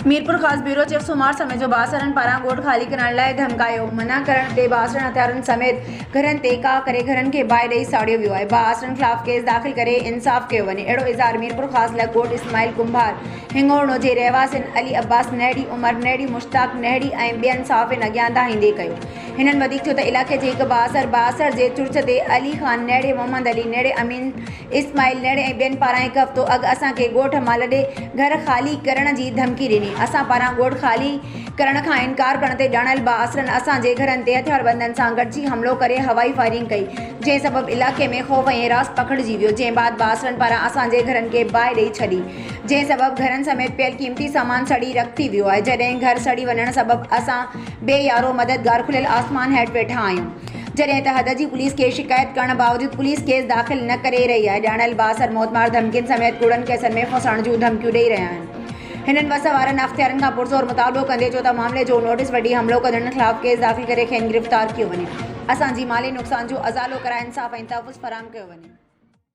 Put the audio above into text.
Mirpurkhas, bureau chief سومار سميجو بااثرن پاران ڳوٺ خالي ڪرڻ لاء ڌمڪايو، منع ڪرڻ تي بااثرن هٿيارن سميت گهرن تي ڪاهه ڪري گهرن کي باهه ڏئي ساڙيو ويو آهي، بااثرن خلاف ڪيس داخل ڪري انصاف ڪيو وڃي، اهڙو اظهار ميرپورخاص لڳ ڳوٺ اسماعيل ڪنڀار هڱورڻو جي رهواسين علي عباس نهڙي، عمر نهڙي، مشتاق نهڙي ۽ ٻين صحافين اڳيان دانهيندي ڪيو. هنن وڌيڪ چيو ته علائقي جي هڪ بااثر بااثر جي چرچ تي علي خان نهڙي، محمد علي نهڙي، امين اسماعيل نهڙي ۽ ٻين پاران هڪ هفتو اڳ اسان کي ڳوٺ مان لڏي گهر خالي ڪرڻ جي ڌمڪي ڏني. اسان پاران ڳوٺ خالي ڪرڻ کان انڪار ڪرڻ تي ڄاڻايل بااثرن اسان جي گهرن تي هٿياربندن سان گڏجي حملو ڪري هوائي فائرنگ ڪئي، جنهن سبب علائقي ۾ خوف ۽ هراس پکڙجي ويو، جنهن بعد بااثرن پاران اسان جي گهرن کي باهه ڏئي ڇڏي، جنهن سبب گهرن سميت پيل قيمتي سامان سڙي رک ٿي ويو آهي، جڏهن گهر سڙي وڃڻ سبب اسان بي يارو مددگار کليل آسمان هيٺ ويٺا آهيون. جڏهن ته حد جي پوليس کي شڪايت ڪرڻ باوجود پوليس ڪيس داخل نه ڪري رهي آهي، ڄاڻايل بااثر موتمار ڌمڪين سميت ڪوڙن ڪيسن ۾ ڦاسائڻ جون ڌمڪيون ڏئي رهيا آهن. هنن وس وارن اختيارين کان پرزور مطالبو ڪندي چيو ته معاملي جو نوٽيس وٺي حملو ڪندڙن خلاف ڪيس داخل ڪري کين گرفتار ڪيو وڃي، اسان جي مالي نقصان جو ازالو ڪرائي انصاف ۽ تحفظ فراهم ڪيو وڃي.